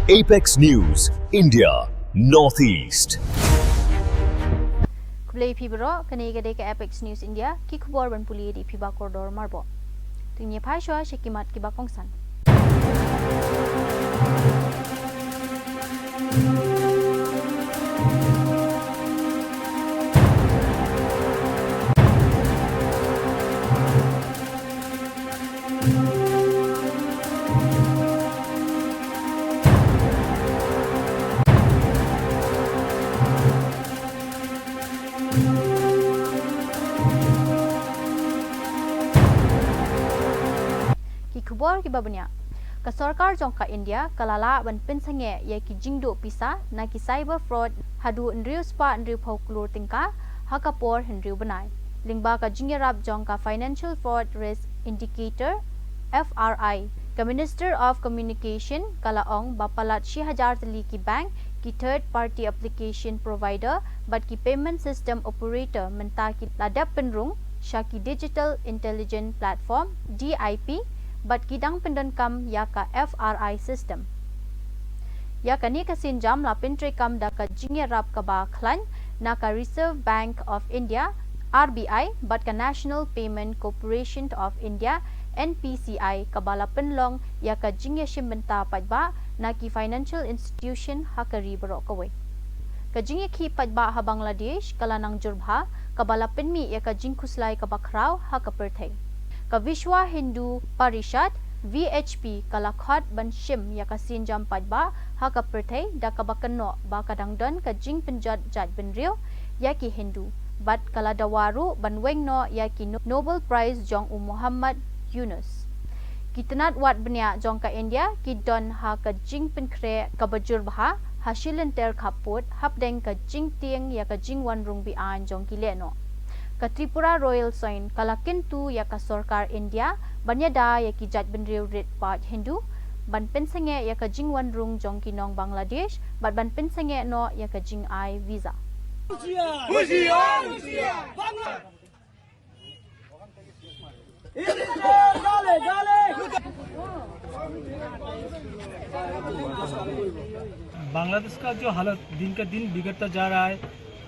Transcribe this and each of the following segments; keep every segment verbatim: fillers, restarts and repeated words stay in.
Apex News, India, Northeast. Khublei phi baroh, kane ka dei ka Apex News India, ki khubor ban pule da phi ba kordor marbok. Tyngi phai shuwa sha ki mat ki ba kongsan. Ki khubor ki ba bniah. Ka sorkar jong ka India ka la lah ban pynsangeh ïa ki jingduh pisa na ki cyber fraud haduh hynriew spah hynriew phew klur tyngka ha ka por hynriew bnai. Lyngba ka jingïarap jong ka Financial Fraud Risk Indicator, F R I, ka Minister of Communication ka la ong ba palat shi hajar tylli ki bank, ki third party application provider bad ki payment system operator mynta ki la dep pynrung sha ki Digital Intelligent Platform, D I P, bad ki dang pyndonkam ïa ka F R I system. Ïa kane ka sienjam la pyntreikam da ka jingïarap kaba khlaiñ na ka Reserve Bank of India, R B I, bad ka National Payment Corporation of India, N P C I, kaba la pynlong ïa ka jingïashim bynta paidbah na ki financial institution ha ka ri baroh kawei. Ka jingïakhih paidbah ha Bangladesh ka la nang jur bha, kaba la pynmih ïa ka jingkhuslai kaba khraw ha ka pyrthei. Ka Vishwa Hindu Parishad, V H P, ka la khot ban shim ïa ka sienjam paidbah ha ka pyrthei da kaba kynnoh ba ka dang don ka jingpynjot jaitbynriew ïa ki Hindu bad ka la dawa ruh ban weng noh ïa ki No-, Nobel Prize jong u Muhammad Yunus. Ki tnat wad bniah jong ka India ki don ha ka jingpynkhreh kaba jur bha ha shi lynter khappud hapdeng ka jingtieng ïa ka jingwan rung be-aiñ jong ki lehnoh. Ka Tripura Royal Soin ka la kyntu ïa ka sorkar India ban ïada ïa ki jaitbynriew rit paid Hindu, ban pynsangeh ïa ka jingwan rung jong ki nong Bangladesh bad ban pynsangeh noh ïa ka jingai visa. Bangladesh का जो हालत दिन का दिन बिगड़ता जा रहा है,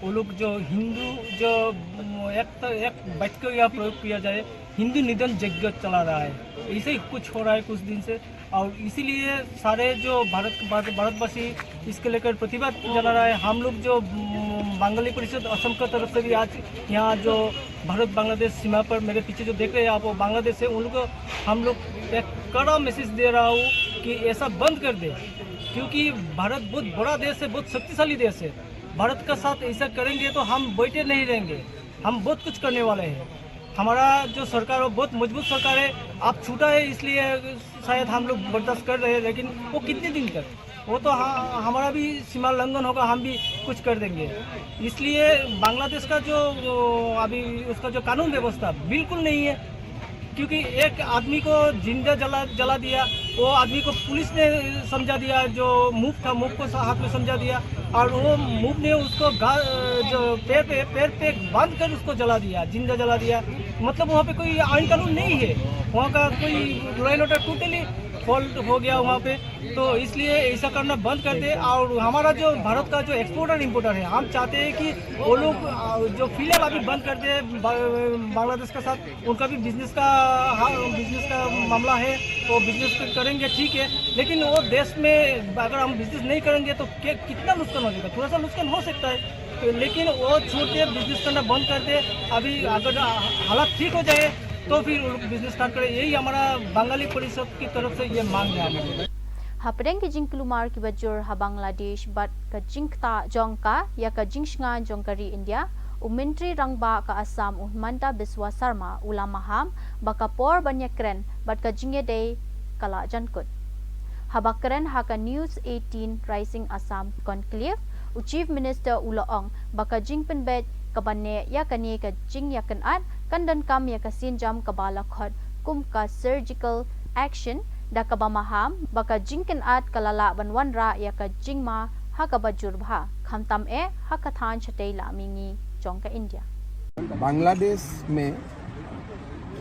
वो लोग जो हिंदू जो, उम, एक तो, एक वाक्य यहाँ प्रयोग किया जाए, हिंदू निधन यज्ञ चला रहा है। ऐसे ही कुछ हो रहा है कुछ दिन से, और इसीलिए सारे जो भारत, भारत, भारतवासी इसके लेकर प्रतिवाद जला रहा है। हम लोग जो, उम, बंगाली परिषद असम का तरफ से भी आज यहाँ जो भारत बांग्लादेश सीमा पर मेरे पीछे जो देख रहे हैं आप, वो बांग्लादेश है, उन लोग को हम लोग एक कड़ा मैसेज दे रहा हूँ कि ऐसा बंद कर दे, क्योंकि भारत बहुत बड़ा देश है, बहुत शक्तिशाली देश है। भारत का साथ ऐसा करेंगे तो हम बैठे नहीं रहेंगे, हम बहुत कुछ करने वाले हैं। हमारा जो सरकार हो बहुत मजबूत सरकार है, आप छोटा है इसलिए शायद हम लोग बर्दाश्त कर रहे हैं, लेकिन वो कितने दिन तक? वो तो ह-, हमारा भी सीमा लंघन होगा, हम भी कुछ कर देंगे। इसलिए बांग्लादेश का जो, वो अभी उसका जो कानून व्यवस्था बिल्कुल नहीं है, क्योंकि एक आदमी को जिंदा जला, जला दिया, वो आदमी को पुलिस ने समझा दिया, जो मूव था, मूव को हाथ में समझा दिया, और वो मूव ने उसको गा-, जो पैर पे, पैर पे बांध कर उसको जला दिया, जिंदा जला दिया। मतलब वहाँ पे कोई आइन कानून नहीं है, वहाँ का कोई law and order totally fault हो गया वहाँ पे। तो इसलिए ऐसा करना बंद कर दे। और हमारा जो भारत का जो एक्सपोर्टर इंपोर्टर है, हम चाहते हैं कि वो लोग, अ, जो फिलहाल अभी बंद कर दे बा-, बांग्लादेश के साथ, उनका भी बिजनेस का, हाँ, बिजनेस का मामला है, वो बिजनेस तो करेंगे, ठीक है, लेकिन वो देश में अगर हम बिजनेस नहीं करेंगे तो क्या, कितना नुकसान हो जाएगा? थोड़ा सा नुकसान हो सकता है, तो लेकिन वो छोड़ के बिजनेस करना बंद कर दे। अभी अगर हालात ठीक हो जाए तो फिर वो लोग बिजनेस स्टार्ट करें, यही हमारा बंगाली परिषद की तरफ से ये मांग है हमारी। Hapdeng ki jingkulmar kiba jur ha Bangladesh bad ka jingktah jong ka ïa ka jingshngaiñ jong ka ri India, u Myntri Rangbah ka Assam u Himanta Biswa Sarma u la maham ba ka por ban ïakren bad ka jingïadei ka la jan kut. Haba kren ha ka News eighteen Rising Assam Conclave, u Chief Minister u la ong ba ka jingpynbeit kaba neh ïa kane ka jingïakynad kan donkam ïa ka sienjam kaba la khot kum ka surgical action, da kaba maham ba ka jingkynad ka la lah ban wanrah ïa ka jingma ha kaba jur bha, khamtam eh ha ka thaiñ shatei la mihngi jong ka India. Bangladesh में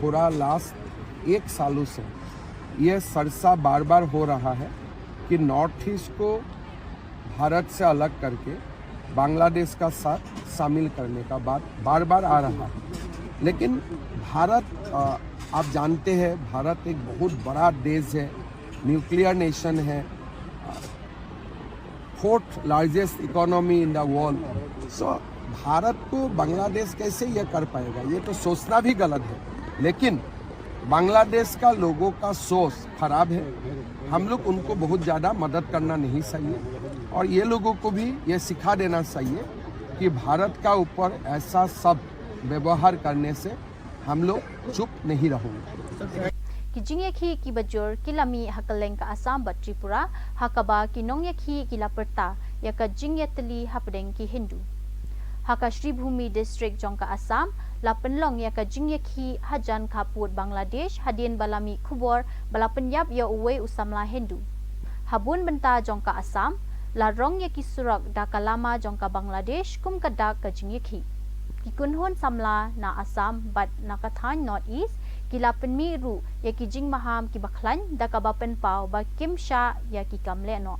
थोड़ा लास्ट एक सालों से ये सरसा बार बार हो रहा है। कि नॉर्थ ईस्ट को भारत से अलग करके बांग्लादेश का साथ शामिल करने का बात बार बार आ रहा है। लेकिन भारत, अ, आप जानते हैं, भारत एक बहुत बड़ा देश है, न्यूक्लियर नेशन है, fourth largest economy in the world. So Bharat को बांग्लादेश कैसे ये कर पाएगा, ये तो सोचना भी गलत है। लेकिन बांग्लादेश का लोगों का सोच खराब है, हम लोग उनको बहुत ज़्यादा मदद करना नहीं चाहिए और ये लोगों को भी ये सिखा देना चाहिए कि भारत का ऊपर ऐसा सब व्यवहार करने से हम लोग चुप नहीं रहेंगे। Ki jingïakhih kiba jur ki la mih ha kylleng ka Assam bad Tripura, ha kaba ki nongïakhih ki la pyrta ïa ka jingïatylli hapdeng ki Hindu. Ha ka Shribhumi District jong ka Assam, la pynlong ïa ka jingïakhih hajan khappud Bangladesh hadien ba la mih khubor ba la pynïap ïa uwei u samla Hindu. Ha bun bynta jong ka Assam, la rong ïa ki surok da ka lama jong ka Bangladesh kum ka dak ka jingïakhih. Ki kynhun samla na Assam bad na ka thaiñ North East ki la pynmih ruh ïa ki jingmaham kiba khlaiñ da kaba pynpaw ba kim shah ïa ki kam lehnoh.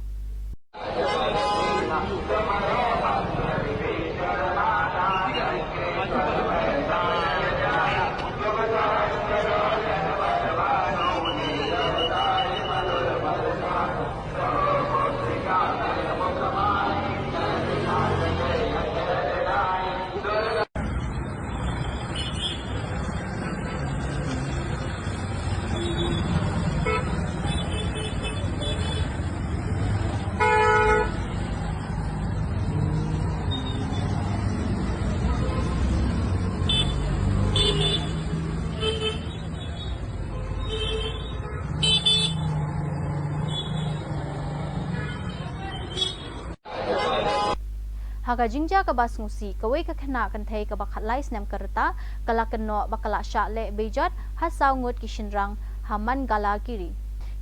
Ha ka jingjia kaba sngewsih, kawei ka khynnah kynthei kaba khatlai snem ka rta ka la kynnoh ba ka la shah leh beijot ha saw ngut ki shynrang ha Mangalagiri.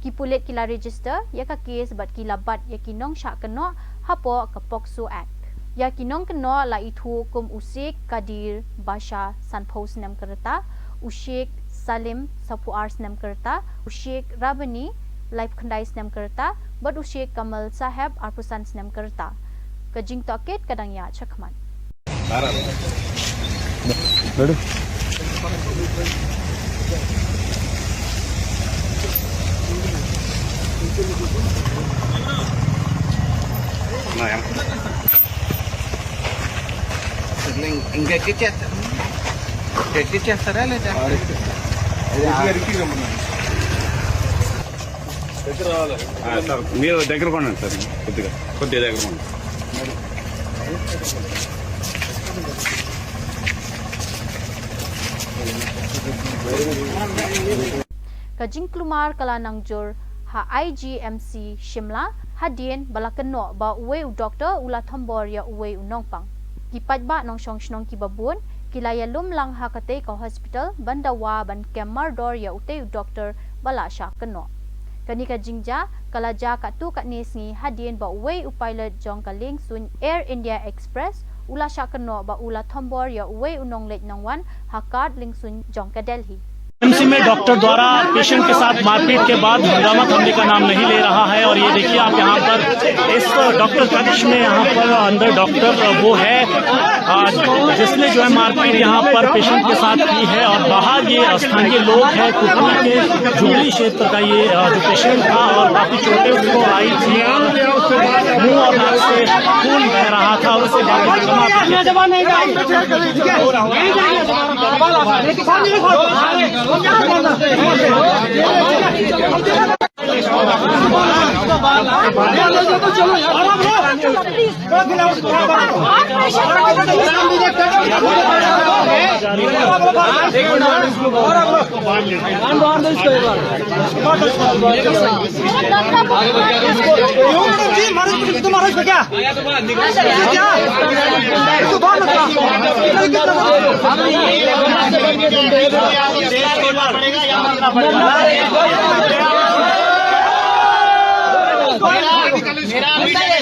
Ki pulit ki la register ïa ka case bad ki la bat ïa ki nongshah kynnoh hapoh ka POCSO Act. Ïa ki nongkynnoh la ithuh kum u Sheikh Kadir Basha, sanphew snem ka rta, u Sheikh Salim, sawphew ar snem ka rta, u Sheikh Rabani, laiphew khyndai snem ka rta, bad u Sheikh Kamal Saheb, arphew san snem ka rta. Ka jingtohkit ka dang ïaid shakhmat. మీరు దగ్గర కొనండి సార్, కొద్దిగా, కొద్దిగా దగ్గర కొనండి. Ka jingkulmar ka la nang jur ha I G M C Shimla hadien ba la kynnoh ba uwei u doktor u la thombor ïa uwei u nongpang. Ki paidbah nongshong shnong kiba bun ki la ïalum lang ha katei ka hospital ban dawa ban kem mardor ïa utei u doktor ba la shah kynnoh. Kane ka jingjia ka la jia katto katne sngi hadien ba uwei u pilot jong ka liengsuiñ Air India Express u la shah kynnoh ba u la thombor ïa uwei u nongleit nongwan ha khad liengsuiñ jong ka Delhi. MC में डॉक्टर द्वारा पेशेंट के साथ मारपीट के बाद हंगामा थमने का नाम नहीं ले रहा है। और ये देखिए आप यहाँ पर इस डॉक्टर कक्ष में यहाँ पर अंदर डॉक्टर वो है, आ, जिसने जो है मारपीट यहाँ पर पेशेंट के साथ की है। और बाहर ये स्थानीय लोग हैं, कुफरी के जुबली क्षेत्र का ये, आ, जो पेशेंट था और काफी चोटें उसको आई थी और मुंह और नाक से खून बह रहा था। उससे बाकी हंगामा मेरा भी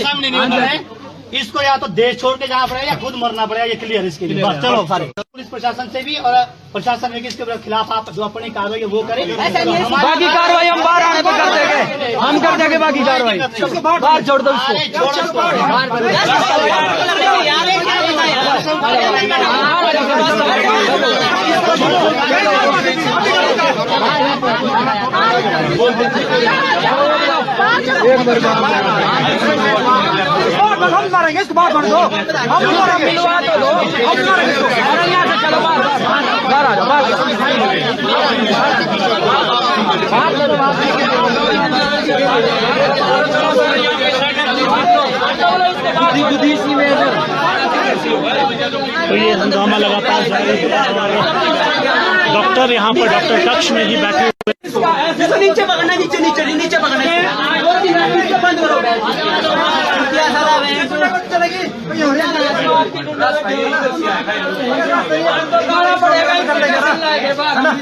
सामने नहीं होता है। इसको या तो देश छोड़ के जाना पड़ेगा या खुद मरना पड़ेगा, ये क्लियर इसके लिए। बस चलो सारे पुलिस प्रशासन से भी और प्रशासन में इसके खिलाफ आप जो अपनी कार्रवाई है वो करें। बाकी कार्रवाई हम बाहर आने पर कर देंगे, हम कर देंगे। आगे जा रहा है। बाहर छोड़ दो इसको। बाहर हम मारेंगे इसको, बाहर छोड़ दो। हम मारेंगे। हम मारेंगे इसको। बाहर आ जाओ, बाहर। तो ये हंगामा लगातार जारी है। डॉक्टर यहाँ पर डॉक्टर कक्ष में ही बैठे हुए। नीचे पकड़ना, नीचे, नीचे, नीचे पकड़ना। बंद करो।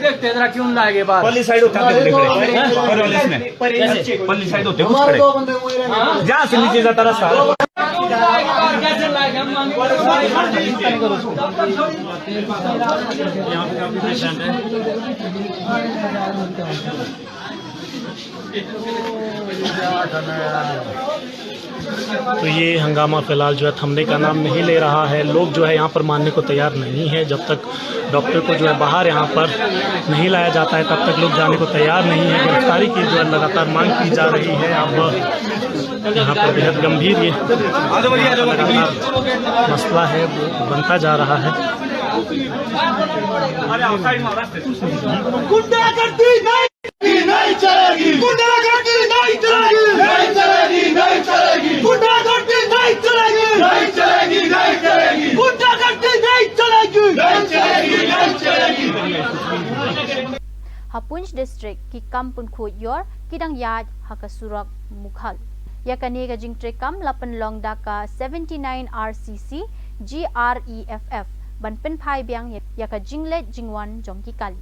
देखते हैं जरा क्यों लाएंगे बाहर। पल्ली साइड होते हैं, देखो, देखो, देखो। पल्ली साइड होते हैं, कुछ खड़े। जहाँ से नीचे जाता रास्ता। तो ये हंगामा फिलहाल जो है थमने का नाम नहीं ले रहा है। लोग जो है यहाँ पर मानने को तैयार नहीं है। जब तक डॉक्टर को जो है बाहर यहाँ पर नहीं लाया जाता है, तब तक लोग जाने को तैयार नहीं है। गिरफ्तारी की जो है लगातार मांग की जा रही है। अब यहाँ पर बेहद गंभीर ये लगातार मसला है, वो बनता जा रहा है। गुंडागर्दी नहीं चलेगी, नहीं चलेगी। गुंडागर्दी नहीं चलेगी, नहीं चलेगी, नहीं चलेगी। गुंडागर्दी नहीं चलेगी, नहीं चलेगी, नहीं चलेगी। गुंडागर्दी नहीं चलेगी, नहीं चलेगी, नहीं चलेगी। Ha Poonch District ki kam pynkhuid ïor ki dang ïaid ha ka surok Mughal. Ïa kane ka jingtrei kam la pynlong da ka seventy-nine R C C G R E F F ban pynphai biang ïa, ïa ka jingleit jingwan jong ki kali.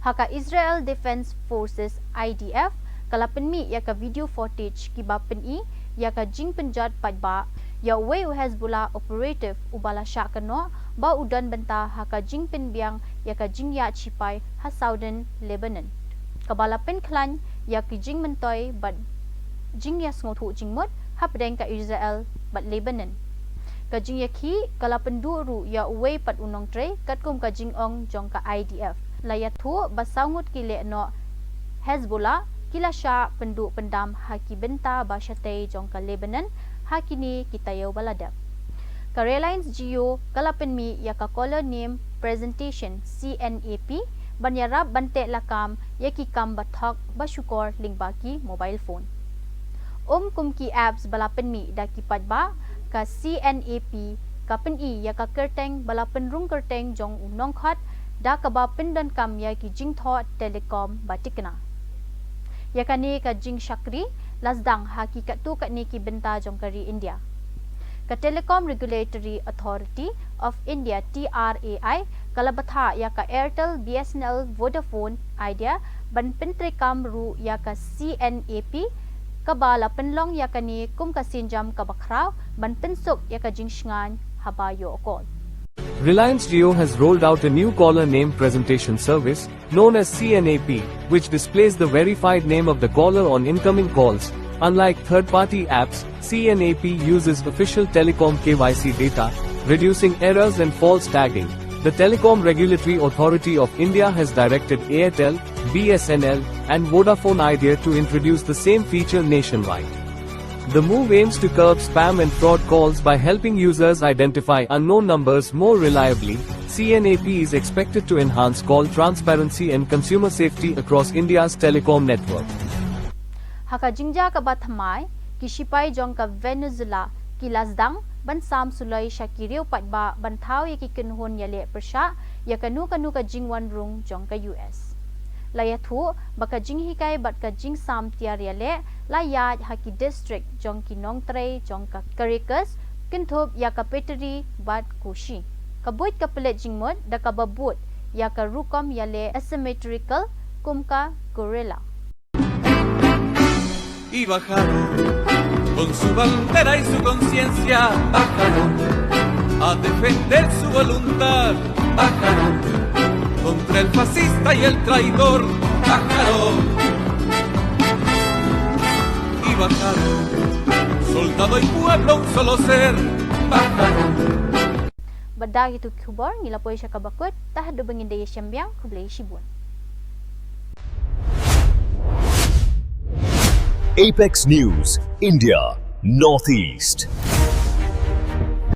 Ha ka Israel Defense Forces, I D F, ka la pynmih ïa ka video footage kiba pyni ïa ka jingpynjot paidbah ïa uwei u Hezbollah operative uba la shah kynnoh ba u don bynta ha ka jingpynbiang ïa ka jingïaid shipai ha Southern Lebanon, kaba la pynkhlaiñ ïa ki jingmyntoi bad jingïasngewthuh jingmut hapdeng ka Israel bad Lebanon. Ka jingïakhih ka la pynduh ruh ïa uwei pat u nongtrei, katkum ka jingong jong ka I D F. La ïathuh ba saw ngut ki lehnoh Hezbollah ki la shah pynduh pyndam ha ki bynta ba shatei jong ka Lebanon ha kine ki taïew ba la dep. Ka Reliance Jio ka la pynmih ïa ka Caller Name Presentation, C N A P, ban ïarap ban teh lakam ïa ki kam ba thok ba shukor lyngba ki mobile phone. Um kum ki apps ba la pynmih da ki paidbah, ka C N A P ka pyni ïa ka kyrteng ba la pynrung kyrteng jong u nongkhot da kaba pyndonkam ïa ki jingthoh telecom ba tikna. Ïa kane ka jingshakri la sdang ha ki katto katne ki bynta jong ka ri India. Ka Telecom Regulatory Authority of India, T R A I, ka la bthah ïa ka Airtel, B S N L, Vodafone Idea ban pyntreikam ruh ïa ka C N A P, kaba la pynlong ïa kane kum ka sienjam kaba khraw ban pynsuk ïa ka jingshngaiñ haba ïoh call. Reliance Jio has rolled out a new caller name presentation service known as C N A P, which displays the verified name of the caller on incoming calls. Unlike third-party apps, C N A P uses official telecom K Y C data, reducing errors and false tagging. The Telecom Regulatory Authority of India has directed Airtel, B S N L, and Vodafone Idea to introduce the same feature nationwide. The move aims to curb spam and fraud calls by helping users identify unknown numbers more reliably. C N A P is expected to enhance call transparency and consumer safety across India's telecom network. Ha ka jingjia kaba thymmai, ki shipai jong ka Venezuela ki la sdang ban sam suloi sha ki riew paidbah ban thaw ïa ki kynhun ïaleh pyrshah ïa kano kano ka jingwan rung jong ka U S. La ïathuh ba ka jinghikai bad ka jingsam tiar ïaleh la ïaid ha ki district jong ki nongtrei jong ka Caracas, kynthup ïa ka Petare bad Coshi. Ka buit ka pynleit jingmut da kaba bud ïa ka rukom ïaleh asymmetrical kum ka guerrilla. Y bajaron con su bandera y su conciencia, bajaron a defender su voluntad, bajaron contra el fascista y el traidor, bajaron y bajaron, soldado y pueblo un solo ser, bajaron. Bad da kito ki khubor ngi la poi sha kaba kut, ta haduh ba ngin da ïashem biang, khublei shibun. Apex News, India, Northeast.